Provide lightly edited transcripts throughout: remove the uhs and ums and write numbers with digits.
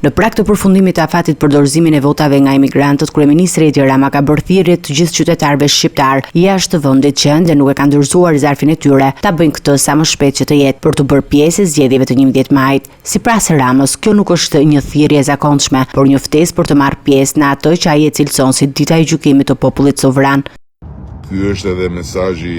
Në prag të përfundimit të afatit për dorëzimin e votave nga emigrantët, kryeministri Edi Rama ka bërë thirrje të gjithë qytetarëve shqiptarë jashtë vendit që ende nuk e kanë dorëzuar zarfin e tyre, ta bëjnë këtë sa më shpejt që të jetë për t'u bërë pjesë e zgjedhjeve të 11 majit. Sipas Ramës, kjo nuk është një thirrje e zakonshme, por një ftesë për të marrë pjesë në atë që ai e cilëson si dita e gjykimit të popullit sovran. Ky është edhe mesazhi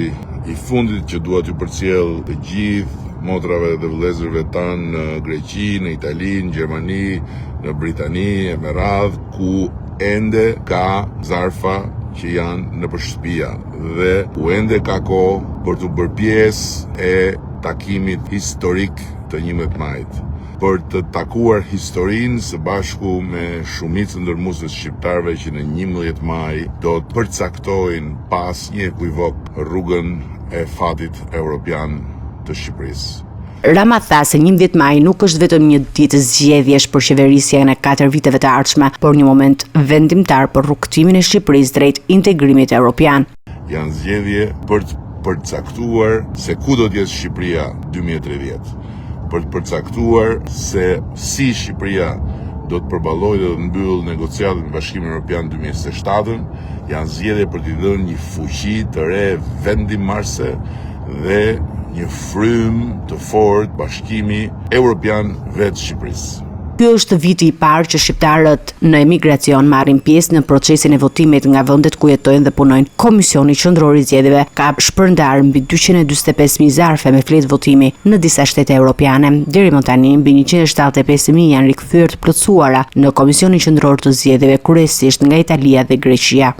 i fundit që dua t'ju përcjell të gjithë motrave dhe vëllezërve tanë në Greqi, në Itali, në Gjermani, në Britani e me radhë, ku ende ka zarfa që janë nëpër shtëpia dhe ku ende ka kohë për t'u bërë pjesë e takimit historik të 11 majit. Për të takuar historinë së bashku me shumicën dërrmuese të shqiptarëve që në 11 maj do të përcaktojnë pa asnjë ekuivok rrugën e fatit europian të Shqipërisë. Rama tha se 11 maji nuk është vetëm një ditë zgjedhjesh për qeverisjen e 4 viteve të ardhshme, por një moment vendimtar për rrugëtimin e Shqipërisë drejt integrimit europian. Janë zgjedhje për të përcaktuar se ku do të jetë Shqipëria 2030, për të përcaktuar se si Shqipëria do të përballojë dhe do të mbyllë negociatat me Bashkimin Evropian 2027-ën, janë zgjedhje për t'i dhënë një fuqi të re vendimmarrëse dhe një frymë të fortë bashkimi europian vetë Shqipërisë. Ky është viti i parë që shqiptarët në emigracion marrin pjesë në procesin e votimit nga vendet ku jetojnë dhe punojnë. Komisioni Qendror i Zgjedhjeve ka shpërndarë mbi 245.000 zarfe me fletë votimi në disa shtete europiane. Deri më tani, mbi 175.000 janë rikthyer të plotësuara në Komisionin Qendror të Zgjedhjeve, kryesisht nga Italia dhe Greqia.